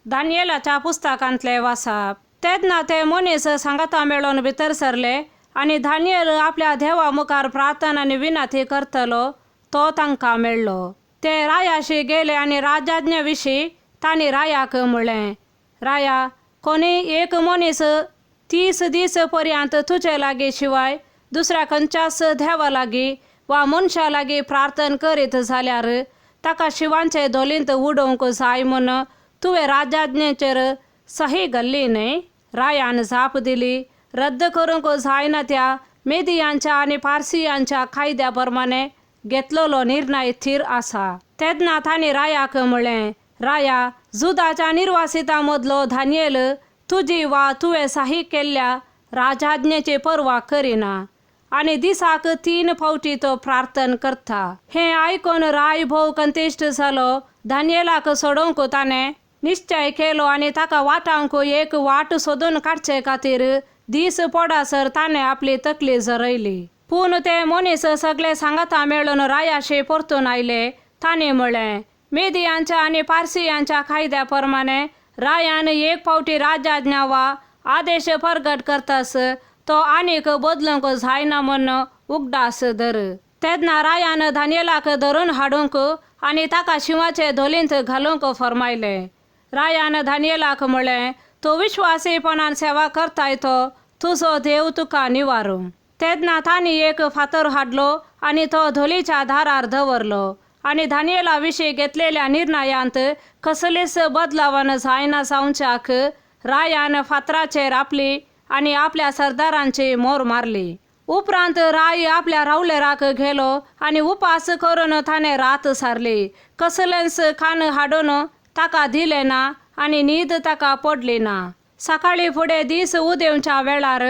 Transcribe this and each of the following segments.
दानियेलाच्या पुस्तकांतले वासाप. तेन्ना ते मनीस सांगाता मेळोवन भितर सरले आनी दानियल आपल्या देवा मुखार प्रार्थना आनी विनंती करतलो तो तांकां मेळ्ळो. ते रायाशी गेले आनी राजाज्ञे विशीं तांणी रायाक म्हणलें, राया, कोणीय एक मनीस 30 दीस पर्यंत तुजे लागीं शिवाय दुसऱ्या खंयच्याच देवा लागीं वा मनशा लागीं प्रार्थना करीत जाल्यार ताका शिवांचे धोलींत उडोवंक जाय म्हूण तुवें राजाज्ञेचेर सही घाल्ली न्हय? रायान जाप दिली, रद्द करूंक जायना त्या मेदियांच्या आनी पारसियांच्या कायद्या प्रमाणे घेतलेलो निर्णय थीर आसा. तेन्ना तांणी रायाक म्हणलें, राया, जुदाच्या निर्वासितां मदलो दानियल तुजी वा तुवें सही केल्ल्या राजाज्ञेची पर्वा करिना आनी दिसाक 3 फावटी तो प्रार्थना करता. हें आयकून राय भोव कंतिश्ट जालो. दानियेलाक सोडोवंक ताणें निश्चय केलो आनी ताका वाटावंक एक वाट सोदून काडचे खातीर दीस पडासर ताणें आपली तकली झरयली. पूण ते मनीस सगळे सांगाता मेळून रायाशी परतून आयले. तांणी म्हणलें, मेदियांच्या आनी पारसियांच्या कायद्या प्रमाणे रायान एक फावटी राजाज्ञा वा आदेश प्रगट करतास तो आनीक बदलूंक जायना म्हूण उगडास धर. तेन्ना रायान दानियेलाक धरून हाडूंक आनी ताका शिंवाचे धोलींत घालूंक फर्मायलें. रायान दानियेलाक म्हणलें, तूं विश्वासीपणान सेवा करताय तो तुजो देव तुका निवारूं. तेन्ना तांणी एक फातर हाडलो आनी तो धोलीच्या दारार दवरलो आनी दानियेला विशीं घेतलेल्या निर्णयांत कसलीच बदलावण जायना जावच्याक रायान फातराचेर आपली आनी आपल्या सरदारांची मोर मारली. उपरांत राय आपल्या रावलेराक गेलो आनी उपास करून ताणें रात सारली. कसलेंच खाण हाडून ताका दिलें ना आनी न्हीद ताका पडली ना. सकाळी फुडें दीस उदेवच्या वेळार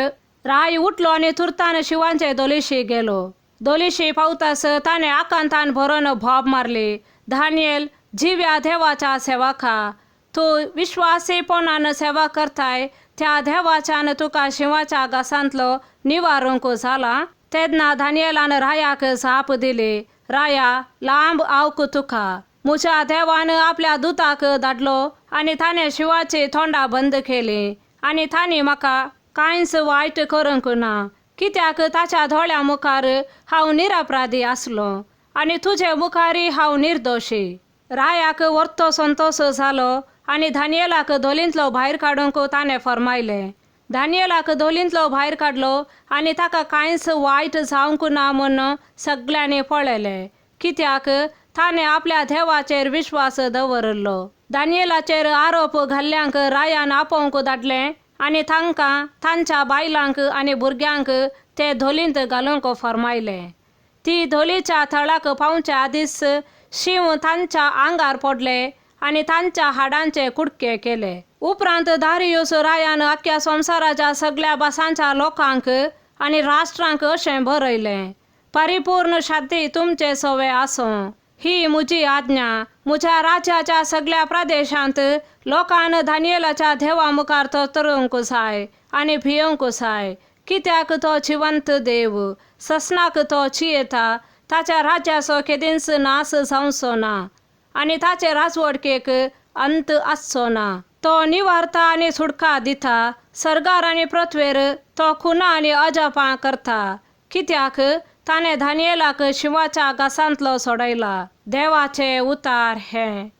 राय उठलो आनी तुर्तान शिवांचे धोलीशी गेलो. धोलीशी पावतास ताणें आकांतान भरून भोब मारली, दानियल, जिव्या देवाच्या सेवका, तूं विश्वासीपणान सेवा करताय त्या देवाच्यान तुका शिंवाच्या घासांतलो निवारूंक जाला. तेन्ना दानियेलान रायाक जाप दिली, राया, लांब आवक तुका. म्हज्या देवान आपल्या दुताक धाडलो आनी ताणें शिंवाची तोंडां बंद केली आनी तांणी म्हाका कांयच वायट करूंक ना, कित्याक ताच्या दोळ्यां मुखार हांव निरपराधी आसलो आनी तुजे मुखारय हांव निर्दोशी. रायाक वर्तो संतोश जालो आनी दानियेलाक धोलींतलो भायर काडूंक ताणें फर्मायलें. दानियेलाक धोलींतलो भायर काडलो आनी ताका कांयच वायट जावंक ना म्हूण सगळ्यांनी पळयलें, कित्याक ताणें आपल्या देवाचेर विश्वास दवरिल्लो. दानियेलाचेर आरोप घाल्ल्यांक रायान आपोवंक धाडलें आनी तांकां तांच्या बायलांक आनी भुरग्यांक ते धोलींत घालूंक फर्मायलें. ती धोलीच्या थळाक पावच्या आदींच शींव तांच्या आंगार पडले आनी तांच्या हाडांचे कुडके केले. उपरांत दारियूस रायान अख्ख्या संवसाराच्या सगळ्या भासांच्या लोकांक आनी राष्ट्रांक अशें बरयलें, परिपूर्ण शांती तुमचे सवे आसूं. ही म्हजी आज्ञा. म्हज्या राज्याच्या सगळ्या प्रदेशांत लोकान दानियेलाच्या देवा मुखार तोतरूंक जाय आनी भियोवंक जाय, कित्याक तो जिवंत देव, ससनाक तो चियेता, ताच्या राज्याचो केदींच नाश जावचो ना आनी ताचे राजवटकेक अंत आसचो ना. तो निवारता आनी सुटका दिता, सर्गार आनी पृथ्वेर तो खुना आनी अजापां करता, कित्याक ताणें दानियेलाक शिंवाच्या घासांतलो सोडयला. देवाचे उतार हें.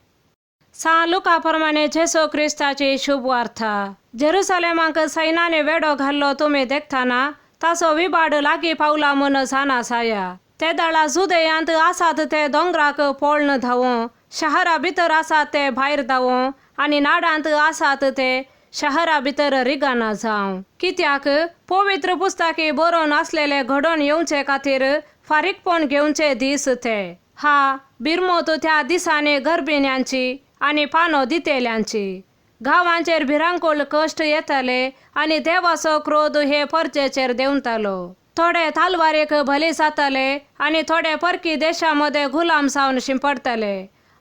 सां लुका प्रमाणे जेसू क्रिस्ताची शुभ वार्ता. जेरुसलेमाक सैनाने वेडो घाल्लो तुमी देखतना ताचो विबाड लागीं पावला म्हूण जाणा जाया. ते दळा जुदेयांत आसात ते दोंगराक पळन धांवो, शहरा भितर आसात ते भायर धांवो आनी नाडांत आसात ते शहरा भितर रिगाना जावं, कित्याक पवित्र पुस्तकी बरोवन आसलेले घडोवन येवचे खातीर फारीकपण घेवचे दीस ते. हा बिरमोत त्या दिसांनी गर्भिण्यांची आनी पानो दितेल्यांची. गांवांचेर भिरांकूळ कश्ट येताले आनी देवाचो क्रोध हे परजेचेर देंवतालो. थोडे तालवारेक बली जाताले आनी थोडे परकी देशा मदें गुलाम जावन शिंपडटाले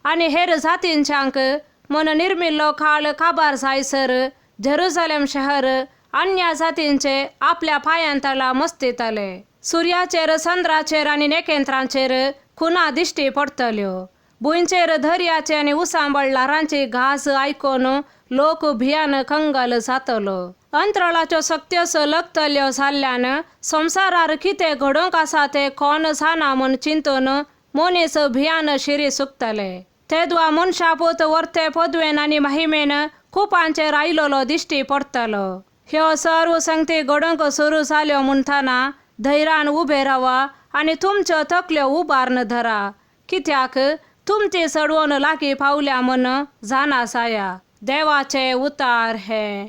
आनी हेर जातींच्यांक म्हूण निर्मिल्लो काळ काबार जायसर जेरुसलेम शहर अन्य जातींचे आपल्या पांयांतला मस्तिताले. सुर्याचेर, चंद्राचेर आनी नखेत्रांचेर खुना दिश्टी पडटल्यो. भुंयचेर दर्याचे आनी उसांबळ ल्हारांची घास आयकून लोक भियान कंगाल जातलो. अंतराळाच्यो सक्त्यो लगतल्यो जाल्ल्यान संवसारार कितें घडोवंक आसा तें कोण जाणा म्हूण चिंतून मनीस भियान शिरी सुकतले. तेदवा मनशापूत वर्ते पदवेन आनी महिमेन कुपांचेर आयलोलो दिश्टी पडटलो. ह्यो सर्व संगती घडोवंक सुरू जाल्यो म्हणटना धैर्यान उबे रावा आनी तुमच्यो तकल्यो उबारून धरा, कित्याक तुमची चडवण लागीं पावल्या म्हूण जाणा जाया. देवाचें उतार हें.